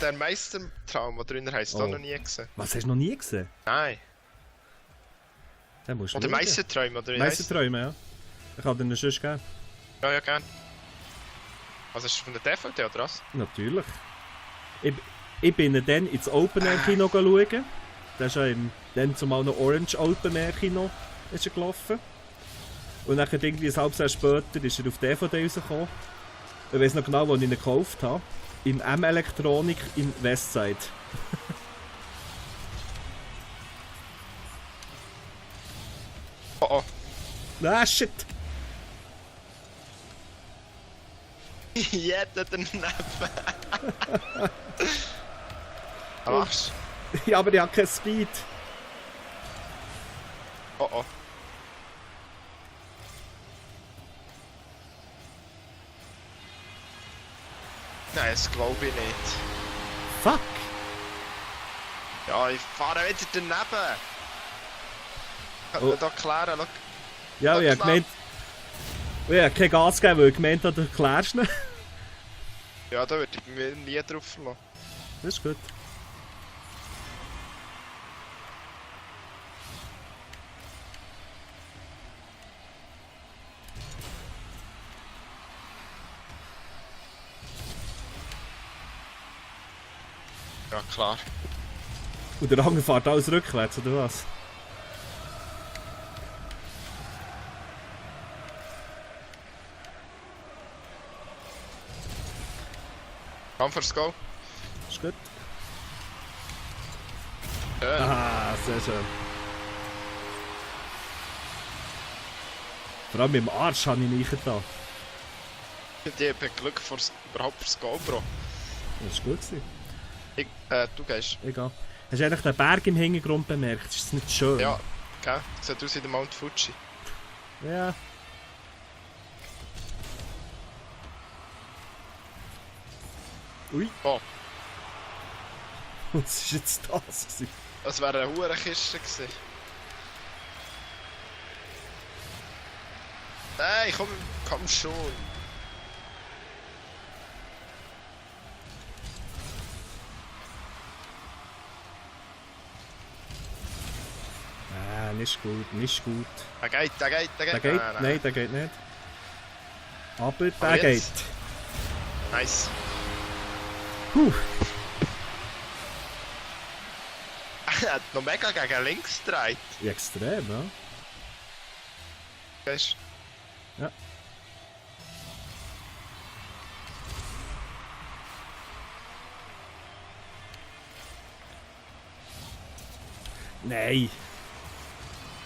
den Meistertraum, den drinnen heisst, auch noch nie gesehen. Was, hast du noch nie gesehen? Nein. Den musst du Oder schauen. Meisterträume, oder wie heisst Meisterträume, ja. Ich kann dir einen Schuss geben. Ja, gern. Also ist das von der DVD oder was? Natürlich. Ich bin dann ins Open Air Kino schauen. Das ist ja dann zumal noch Orange Open Air Kino ist er gelaufen. Und dann irgendwie ein halbes Jahr später ist er auf DVD rausgekommen. Ich weiß noch genau, wo ich ihn gekauft habe. Im M-Elektronik in Westside. Oh oh. Ah, shit! Jeder daneben. Was? Ja, aber ich habe keinen Speed. Oh oh. Nein, das glaube ich nicht. Fuck! Ja, ich fahre wieder daneben. Ich kann Oh. mir da klären, schau. Ja, ich habe gemeint... Ich habe kein Gas gegeben, weil ich gemeint habe, du klärst ihn. Ja, da würde ich mir nie drauf verlassen. Das ist gut. Ja, klar. Und der andere fährt alles rückwärts, oder was? Komm fürs Go. Ist gut. Ja. Ah, sehr schön. Vor allem mit dem Arsch habe ich nicht da. Ich habe Glück überhaupt fürs Go, Bro. Das war gut gewesen. Du gehst. Egal. Hast du eigentlich den Berg im Hintergrund bemerkt? Ist das nicht schön? Ja, gell? Sieht aus wie der Mount Fuji. Ja. Ui. Oh, Was ist jetzt das gewesen? das wäre eine Hurenkiste gewesen. Nein, komm schon. Ah, nicht gut, nicht gut. Der geht. Der geht? Nein, der geht nicht. Aber der Aber geht. jetzt. Nice. Puh. Er hat noch mega gegen links gedreht. Ja, extrem, ja. Weißt Ja. Nein.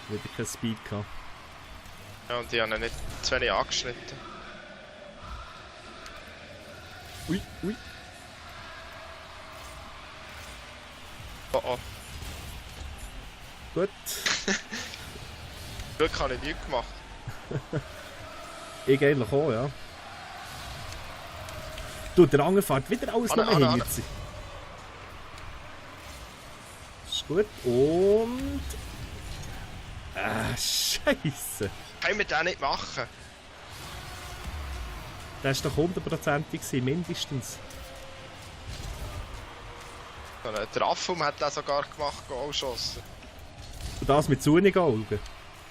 Wieder kein Speed gehabt. Ja, und die haben ihn nicht zu wenig angeschnitten. Ui, ui. Oh oh. Gut. Glück habe ich nichts gemacht. Ich eigentlich auch, ja. Du, der andere fährt wieder alles noch Anne. hin. Ist gut. Und... Scheisse. Können wir den nicht machen? Das war doch 100%ig gewesen, mindestens. Der Affum hat das sogar gemacht, auch geschossen. Und das mit sonnigen Augen.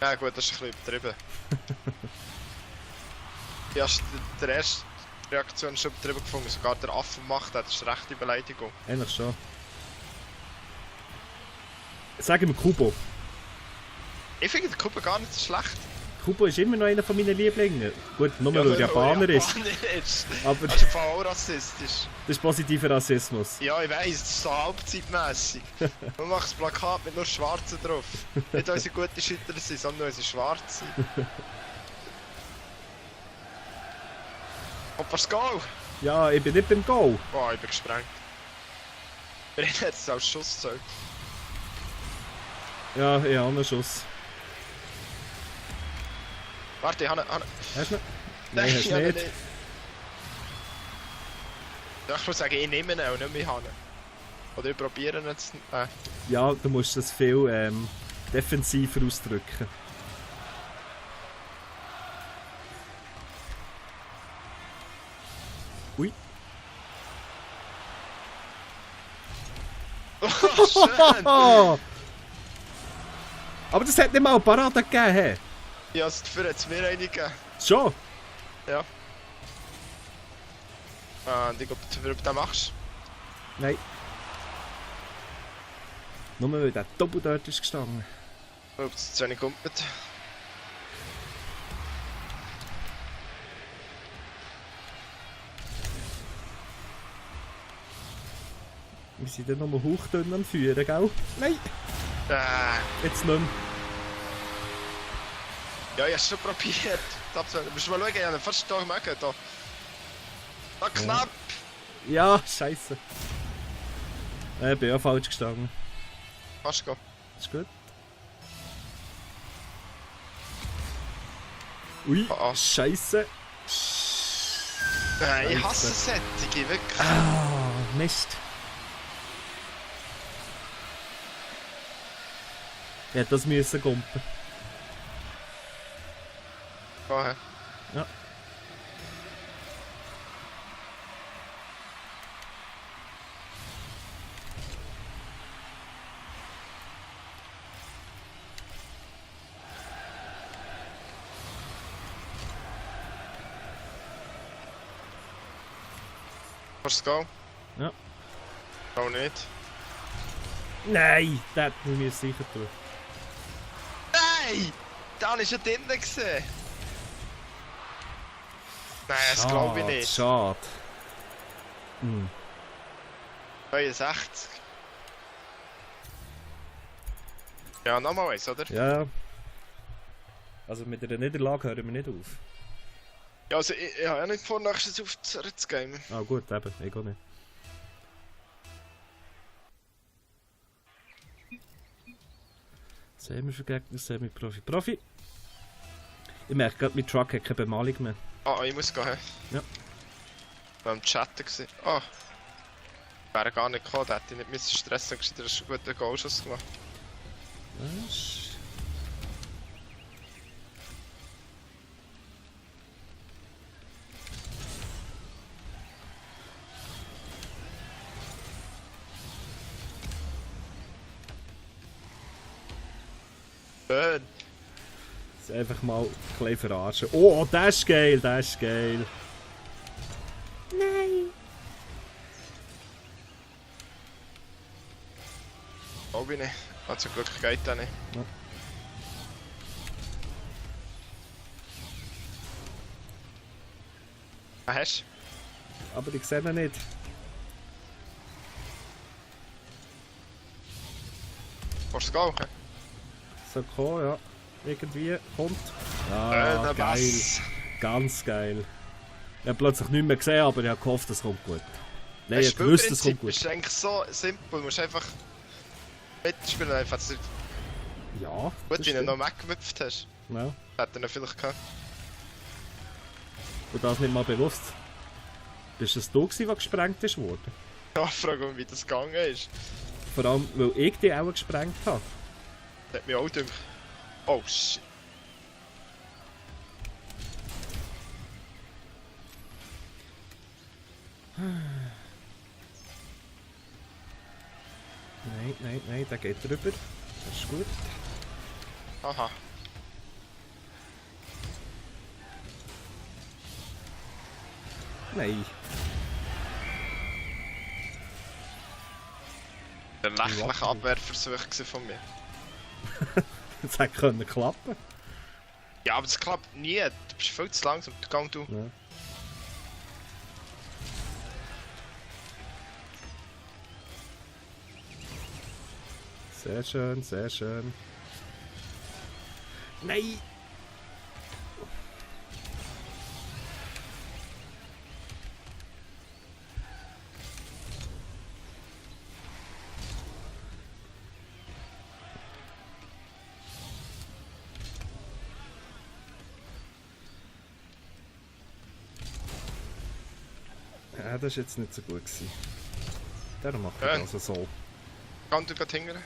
Ja gut, das ist ein bisschen übertrieben. Ja, der erste Reaktion schon übertrieben gefunden, sogar der Affum macht das ist eine rechte Beleidigung. Eigentlich schon. Sagen wir Kubo. Ich finde den Kuba gar nicht so schlecht. Kubo ist immer noch einer von meinen Lieblingen. Gut, nur weil er Japaner ist. ist. Aber Das ist voll auch rassistisch. das ist positiver Rassismus. Ja, ich weiss, das ist so halbzeitmässig. Man macht das Plakat mit nur Schwarzen drauf. Nicht unsere guten Schütter sind, sondern unsere Schwarzen. Und was Goal? Ja, ich bin nicht beim Goal. Boah, ich bin gesprengt. Wir haben jetzt als Schusszeug. Ja, ich habe einen Schuss. Warte, ich habe Hast du ihn? Nein, hast ich du habe nicht. Ja, ich muss sagen, ich nehme ihn und nicht mehr haben. Oder ich probiere ihn jetzt. Ja, du musst das viel defensiver ausdrücken. Ui. Oh, schön! Aber das hat nicht mal eine Parade gegeben, hey. Ja, dafür hat es mir eine gegeben. Schon? Ja. Ah, und ich glaube, du das machst. Nein. Nur weil der Doppel dort ist gestanden. Oh, das ist zu wenig kumpelt. Wir sind dann nochmal hauchdünn am Führen, gell? Nein! Jetzt nicht mehr. Ja, ich habe es schon probiert. Du musst mal schauen, ich habe ihn fast da gemacht. Da. Da knapp! Ja, scheiße. Ich bin ja falsch gestanden. Fast gehen. Ist gut. Ui, Ah. scheiße. Ich hasse Sättige, wirklich. Ah, Mist. Ich hätte das müssen gumpen. Vorher. Ja. Kannst du gehen? Ja. Auch nicht. Nein, das hätte ich mir sicher tun. Nein! Da ist ja drinnen gesehen. Nein, das glaube ich nicht. Schade. Hm. 62. Ja, nochmal eins, oder? Ja. Also mit einer Niederlage hören wir nicht auf. Ja, also ich habe ja nicht vor, nächstes auf zu gamen. Ah gut, eben, ich auch nicht. Semi-Vergegner, Semi-Profi. Profi! Ich merke gerade, mein Truck hat keine Bemalung mehr. Ah, ich muss gehen. Ja. Wir haben chatten gesehen. Ah! Wäre gar nicht gekommen, da hätte ich nicht stressen müssen, du hast einen guten Goalschuss gemacht. Was? Schön! Jetzt einfach mal ein bisschen verarschen. Oh, das ist geil, das ist geil. Nein! Glaube ich nicht. Also zum Glück geht das nicht. Ja. Was hast du? Aber ich sehe ihn nicht. Kannst du gehen? So kommen, ja. Irgendwie kommt. Ah, Der geil. Bass. Ganz geil. Ich habe plötzlich nicht mehr gesehen, aber ich habe gehofft, es kommt gut. Nein, Das ich wusste, es kommt Spielprinzip gut. ist eigentlich so simpel. Du musst einfach mitspielen, einfach so Ja, gut, das wie du stimmt. noch weggemüpft hast. Ja. Hätte er vielleicht gehabt. Und das nicht mal bewusst. Bist es du gewesen, der gesprengt ist worden? Ja, frage mich, wie das gegangen ist. Vor allem, weil ich die auch gesprengt habe. Das hat mich auch gedacht. Oh shit. Nein, nein, nein, der geht drüber. Das ist gut. Aha. Nein. Der lächerliche Abwehrversuch gewesen von mir. Das hätte können klappen. Ja, aber das klappt nie. Du bist viel zu langsam. Gang du. Ja. Sehr schön, sehr schön. Nein! Ja, das war jetzt nicht so gut gewesen. Der macht Ja. also so. Gang du gerade hingern.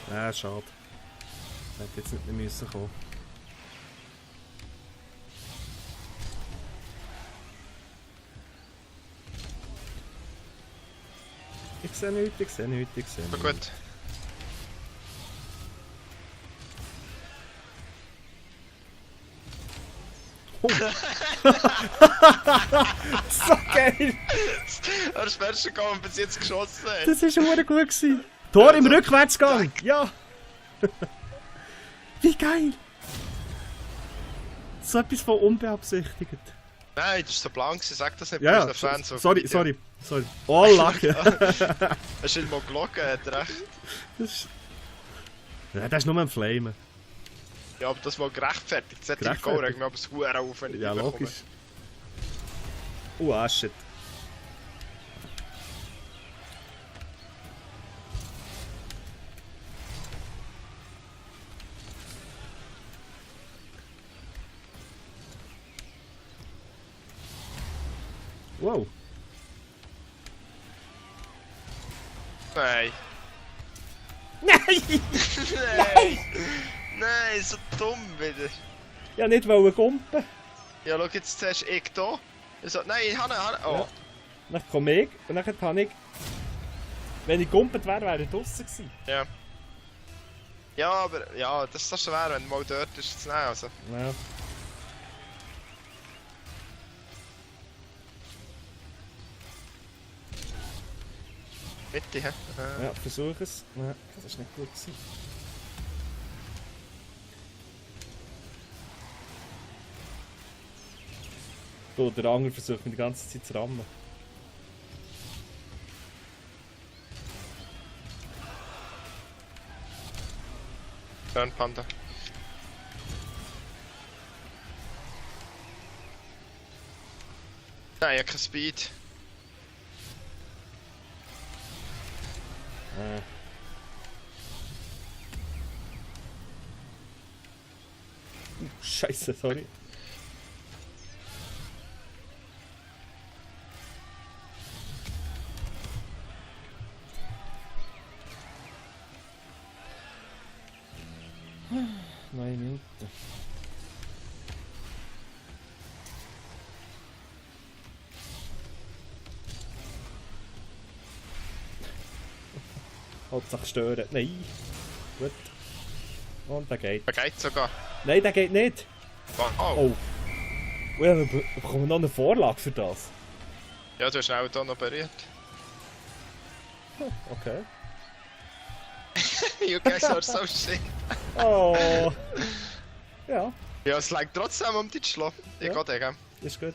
Ja, schade. Hätte jetzt nicht mehr müssen kommen. sehe nichts, ich sehe nichts, ich sehe Na nichts. gut. Oh. So geil! Er ist fast gegangen und bis jetzt geschossen. Das war schon gut gewesen. Tor im Rückwärtsgang! Ja! Wie geil! So etwas von unbeabsichtigt. Nein, das ist so blank, sag das nicht Ja, bei unseren Fans. sorry. Oh, Lache. Hast du nicht mal gelogen, hat er recht. Ja, das ist nur ein Flamen. Ja, aber das war gerechtfertigt. Das hat Gerechtfertigt? Goal regt mir aber das Huren auf, wenn ich Ja, die bekomme. logisch. Shit. Wow. Nein. Nein! Nein! Nein, so dumm wieder. Ja, nicht wollen gumpen. Ja, schau, jetzt zuerst ich da. So, nein, ich habe oh. Ja. Dann komme ich und dann habe ich... Wenn ich gumpet wäre, wäre ich draussen gewesen. Ja. Ja, aber ja, das ist so schwer, wenn du mal dort ist zu nehmen. Also. Ja. Mitte, hä? Ja, versuch es. Ja, das ist nicht gut gewesen. So, der andere versucht mich die ganze Zeit zu rammen. Burn Panda. Nein, ich habe kein Speed. Scheiße, sorry. Nein, Minuten. Hauptsache stören. Nein. Gut. Und der geht. Der geht sogar. Nein, der geht nicht. Wow. Oh. Ja, wir bekommen noch eine Vorlage für das. Ja, du hast ihn auch hier noch berührt. Okay. You guys are so shit. Oh. Ja, Ja, es liegt trotzdem um dich zu schlagen. Ich Ja. gehe den, gell? ist gut.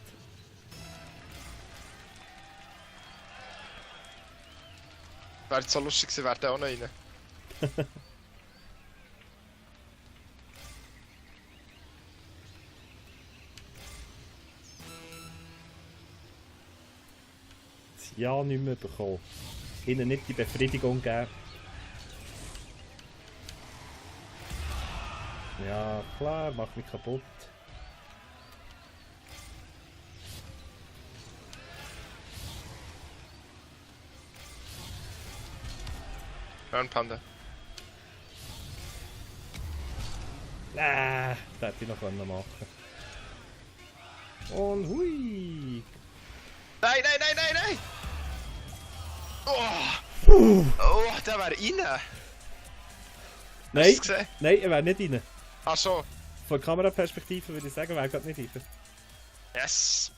Wäre so lustig gewesen, wäre der auch noch rein. Das Ja nicht mehr bekommen. Ihnen nicht die Befriedigung geben. Ja, klar, mach mich kaputt. Burn Panda. Das hätte ich noch machen können. Und hui! Nein, nein, nein, nein, nein! Oh! Oh, der wäre rein! Nein, Hast du es gesehen? nein, er wäre nicht rein. Ach so. Von Kameraperspektive würde ich sagen, wäre gerade nicht rein. Yes!